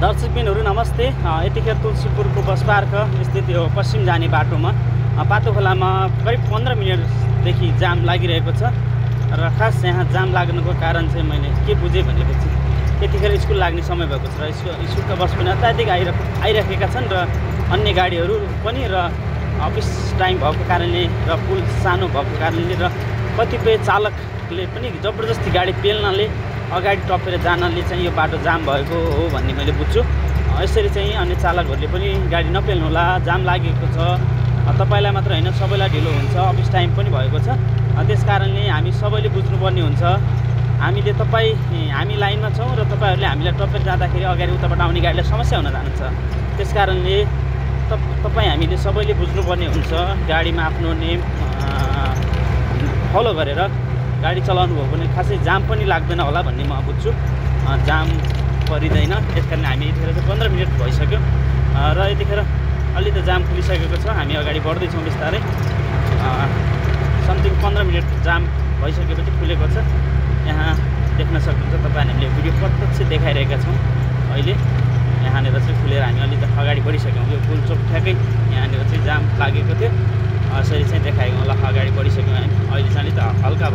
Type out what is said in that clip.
दर्शकबिनहरू नमस्ते। यतिखेर तुलसीपुरको bus park स्थित यो पश्चिम जाने बाटोमा पातो खोलामा करिब 15 मिनटदेखि जाम लागिरहेको छ र खास यहाँ जाम लाग्नुको कारण चाहिँ मैले के बुझेँ भनेपछि यतिखेर स्कुल लाग्ने समय भएको छ र स्कुलका बस पनि अत्याधिक आइरहेका छन् र अन्य गाडीहरू पनि र अफिस टाइम भएको कारणले र पुल सानो भएको कारणले र कतिपय चालकले पनि जबरजस्ती गाडी पेल्नाले अगाडि टपेर जानले चाहिँ यो बाटो जाम भएको हो भन्ने मैले बुझ्छु। यसरी चाहिँ अन्य चालकहरूले पनि गाडी नपेल्नु होला, जाम लागेको छ। तपाईलाई मात्र हैन सबैलाई ढिलो हुन्छ, अफिस टाइम पनि भएको छ। त्यसकारणले हामी सबैले बुझ्नुपर्ने हुन्छ। हामी लाइनमा छौँ र तपाईहरुले हामीलाई टपेर जाँदाखेरि अगाडि उताबाट आउने गाडीलाई समस्या हुन जान्छ। त्यसकारणले हामीले सबैले बुझ्नुपर्ने हुन्छ। गाडीमा आफ्नो नेम फलो गरेर गाडी चलाउनु भयो भने खासै जाम पनि लाग्दैन होला भन्ने म बुझ्छु। जाम परिदैन, त्यसकारण हामी यतिखेर चाहिँ 15 मिनट भइसक्यो र यतिखेर अलि त जाम खुलिसकेको छ। हामी अगाडि बढ्दैछौँ बिस्तारै। समथिङ 15 मिनट जाम भइसकेपछि खुलेको छ। यहाँ देख्न सक्नुहुन्छ, तपाईहरुले भिडियो प्रत्यक्ष देखाइरहेका छौँ। अहिले यहाँनिर चाहिँ खुलेर हामी अलि त अगाडि बढिसक्यौँ। यो पुल चोक ठ्याक्कै यहाँनिर चाहिँ जाम लागेको थियो। यसरी चाहिँ देखाएको होला, अगाडि बढिसक्यौँ हामी। अहिले चाहिँ अलि त हल्का